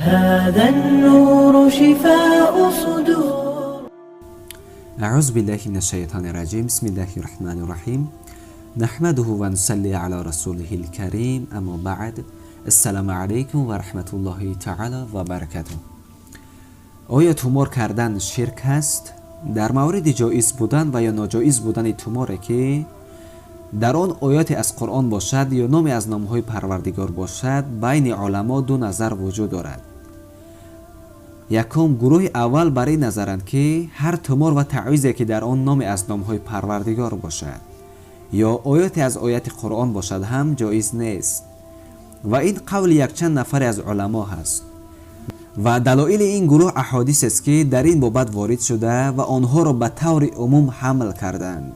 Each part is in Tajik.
هذا النور شفاء صدور. اعوذ بالله من الشیطان الرجیم. بسم الله الرحمن الرحیم. نحمده و نصلی علی رسوله الكریم. اما بعد، السلام علیکم و رحمت الله تعالی و برکاته. آیا تومار کردن شرک است؟ در مورد جایز بودن و یا ناجایز بودن توماره که در آن آیات از قرآن باشد یا نامی از نامهای پروردگار باشد، بین علما دو نظر وجود دارد. якум, гурӯҳи аввал бар ин назаранд, ки ҳар тумор ва таъвизе, ки дар он номе аз номҳои Парвардигор бошад ё оёте аз ояти Қуръон бошад, ҳам ҷоиз нест ва ин қавли якчанд нафаре аз уламо ҳаст ва далоили ин гурӯҳ аҳодисест, ки дар ин бобат ворид шуда ва онҳоро ба таври умум ҳамл карданд.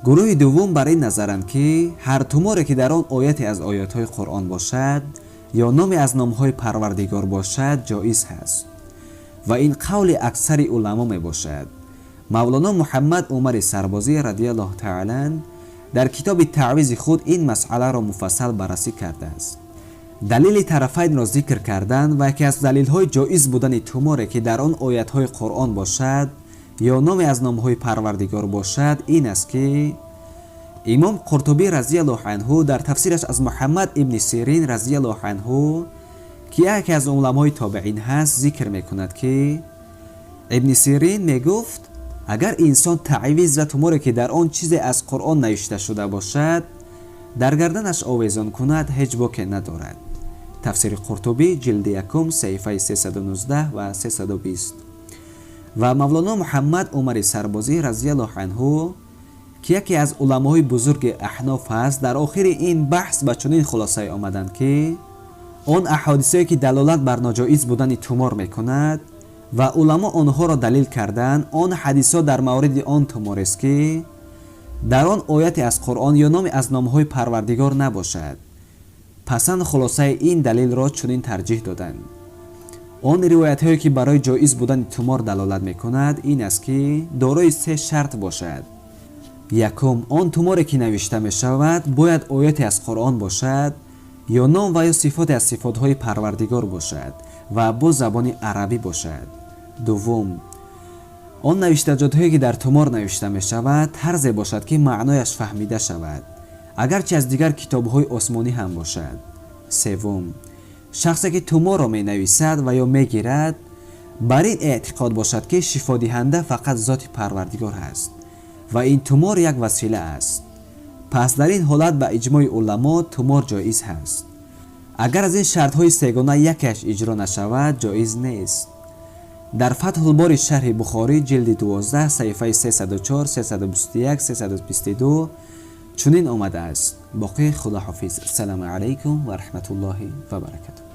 Гурӯҳи дуввум бар ин назаранд, ки ҳар туморе, ки дар он ояте аз оятҳои Қуръон бошад ё номе аз номҳои Парвардигор бошад, ҷоиз ҳаст ва ин қавли аксари уламо мебошад. Мавлоно Муҳаммад Умари Сарбозӣ радиаллоҳу таала дар китоби таъвизи худ ин масъаларо муфассал баррасӣ кардааст. Далели тарафайнро зикр кардан ва яке аз далилҳои ҷоиз будани туморе, ки дар он оятҳои Қуръон бошад ё номе аз номҳои Парвардигор бошад, ин аст, ки имом Қуртубӣ разияллоҳу анҳу дар тафсираш аз Муҳаммад ибни Сирин разияллоҳу анҳу, ки яке аз уламои тобеин ҳаст, зикр мекунад, ки Ибни Сирин мегуфт: агар инсон таъвиз ва туморе, ки дар он чизе аз Қуръон навишта шуда бошад, дар гарданаш овезон кунад, ҳеҷ боке надорад. Тафсири Қуртубӣ, ҷилди якум, саҳифаи 319 ва 320. Ва Мавлоно Муҳаммад Умари Сарбозӣ разияллоҳу анҳу, ки яке аз уламоҳои бузурги аҳноф ҳаст, дар охири ин баҳс ба чунин хулосае омаданд, ки он аҳодисое, ки далолат бар ноҷоиз будани тумор мекунад ва уламо онҳоро далил карданд, он ҳадисҳо дар мавриди он туморест, ки дар он ояте аз Қуръон ё номе аз номҳои Парвардигор набошад. Пасанд хулосаи ин далилро чунин тарҷиҳ доданд: он ривоятҳое, ки барои ҷоиз будани тумор далолат мекунад, ин аст, ки дорои се шарт бошад. Якум, он туморе, ки навишта мешавад, бояд ояте аз Қуръон бошад ё ном ва ё сифоте аз сифотҳои Парвардигор бошад ва бо забони арабӣ бошад. Дуввум, он навиштаҷотҳое, ки дар тумор навишта мешавад, тарзе бошад, ки маънояш фаҳмида шавад, агарчи аз дигар китобҳои осмонӣ ҳам бошад. Севум, шахсе, ки туморро менависад ва ё мегирад, бар ин эътиқод бошад, ки шифодиҳанда фақат зоти Парвардигор ҳаст ва ин тумор як васила аст. Пас дар ин ҳолат ба иҷмои уламо тумор ҷоиз ҳаст. Агар аз ин шартҳои сегона якеаш иҷро нашавад, ҷоиз нест. Дар Фатҳулбори шарҳи Бухорӣ, ҷилди 12, саҳифаи 304, 321, 322 чунин омадааст. Боқӣ худоҳофиз. Ассалому алайкум ва раҳматуллоҳи ва баракатуҳ.